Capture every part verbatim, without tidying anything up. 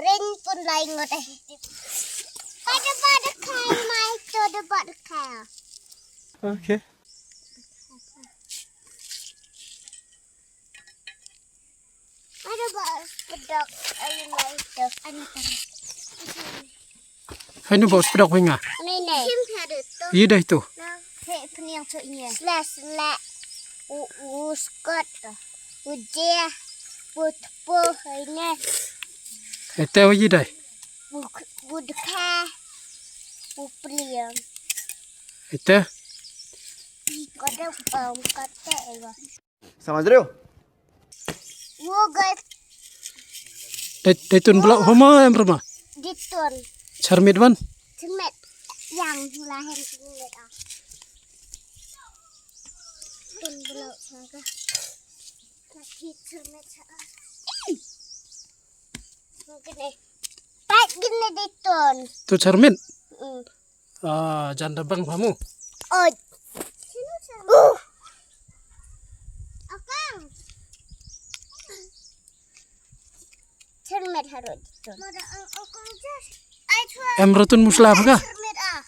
Rin pun lai ngot eh. Pada pada kai mai to de bad kai. Okay. Pada bad pedok ai mai to. Ani tara. Hainu bos pedok winga. Nei nei. Sim pha de to. Yi dai tu. Na he pniang to inya. Sla sla. U u skot. U je. U tpo inya. Ete u yi dai. U u dkha. U pliang. Ete. Ko da pam kate ewa. समझ रहे हो? वो गए Dai dai tun blok homa em rama. Ditun. Charmit wan. Charmit. Yang lahen charmit ah. Tun blok saga. Tapi charmit sa. Gini. Pat gini ditun. Tu charmit. Mm. Ah, jan da bang pamu. Oi. Uh. Akang. Cermet harut. Em rotun musla apa kah?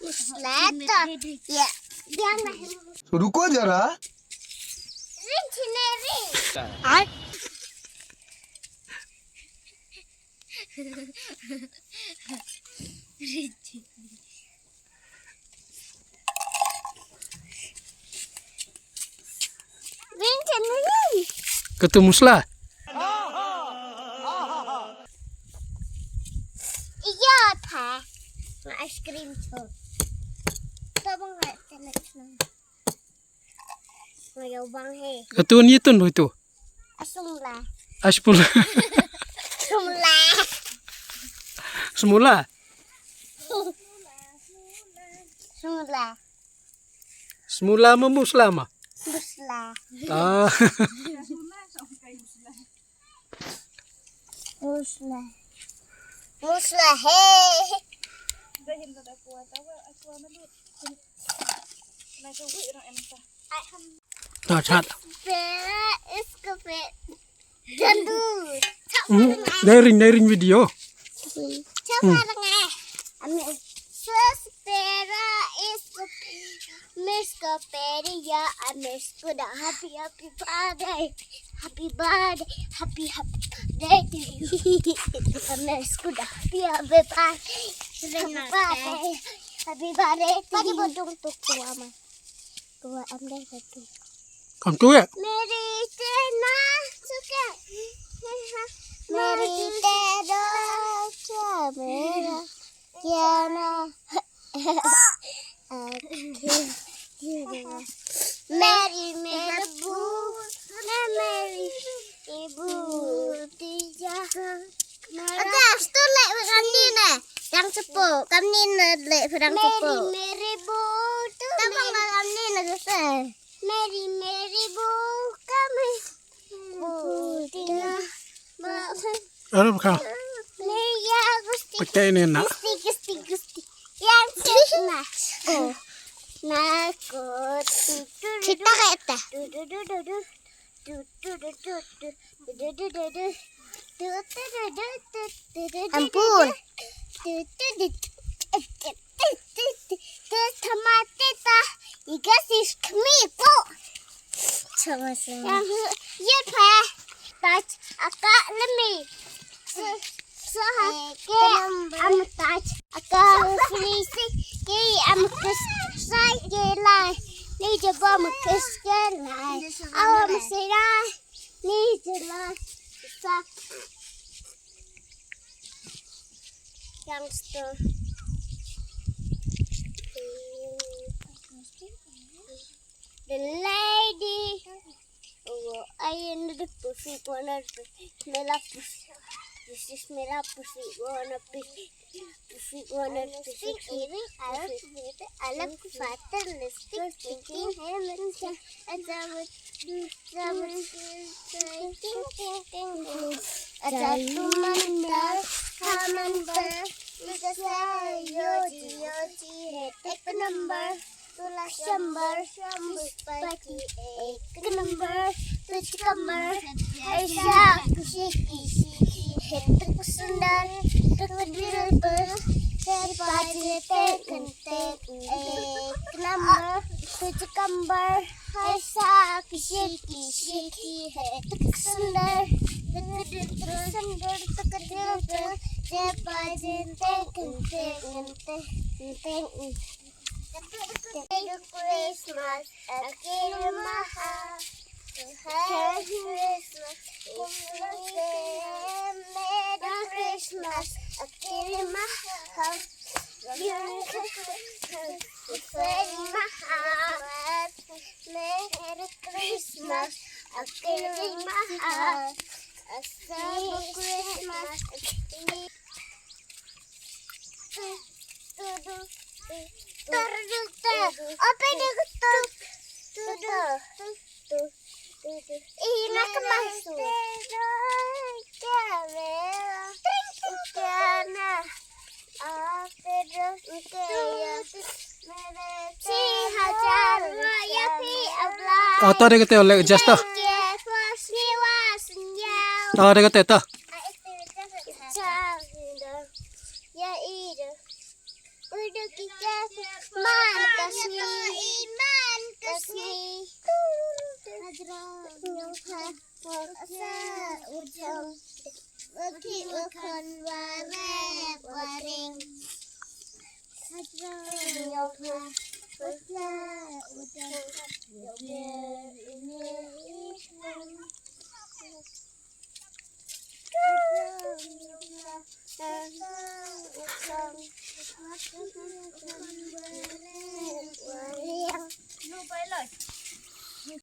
Musla ta. Ya. Biang lah. रुको जरा। Rin chineri. Ai. Rin chan rin. Katu musla. Iya ta. Nga ice cream tu. Tabang ngai tenek na. Nga yau bang he. Katu ni tun tu. Asumla. Asumla. Asumla. Semula. Semula. Semula ma musla ma? Musla. Ah. Musla. Musla he. Nah, chat. Pera is kape. Jandu. Hmm, dairing, dairing video. Chapa dengar. Ame. Suspera is kape. Miss Kaperia, Miss Kuda, happy, happy birthday. Happy birthday. Happy, happy birthday to you. Miss Kuda, happy, happy birthday. Happy birthday. Happy birthday to you. Padi bodong tu kuama. Kuama dai satu. Kam tu ya? Meri tena suka. Meri tena suka mera. Kiana. Meri mera bu. Meri ibu tiga. Ada, stu lek berani ne. Yang cepo, kami ne lek berang cepo. Meri meri bu tu. Tambah kami ne gese. Meri meri bu kami. Bu tiga. Ano ka? Meri ya gusti. Pakai ni nak. Gusti gusti gusti. Yang sih nak. Oh. Nak. Kita kata. Du du du du du. Du du du du du. Du du du du du. Du du du du du. Ampun. Du du du. Te tamate ta iga sis kmi po. Sama sama. Yang ye pa. Taj aka lemi. Saha ke am taj aka frisi ke am kus sai ke lai. Ni jabo am kus ke lai. Awa mesirai. Ni jela sa. Yang sto. The lady. Oh, I am the pussy corner. Smell of pussy. This is smell of pussy. Wanna pussy. Pussy corner. Pussy. I love, I love father. Lipstick. Thinking. Hey, Ajatumanda, Hamanda, Mikasa, Yoji, Yoji, Heteknumber, Tulashambar, Shambhuspati, Eknumber, Tuchkambar, Aisha, Kushiki, Shiki, Tuk sundar, tuk dilbar, te paje te kente, eh, number, tujuh gambar, hai sa kishi kishi ki, eh, tuk sundar, tuk dil, tuk sundar, tuk dilbar, te paje te kente, kente, kente. Merry Christmas, Akira Maha. Merry Christmas, Merry Christmas, Akira Maha. Merry Christmas, Akira Maha. Merry Christmas, Akira Maha. Merry Christmas, Akira. Oh, to, dei kata, leh adjust, to. To, dei kata, to.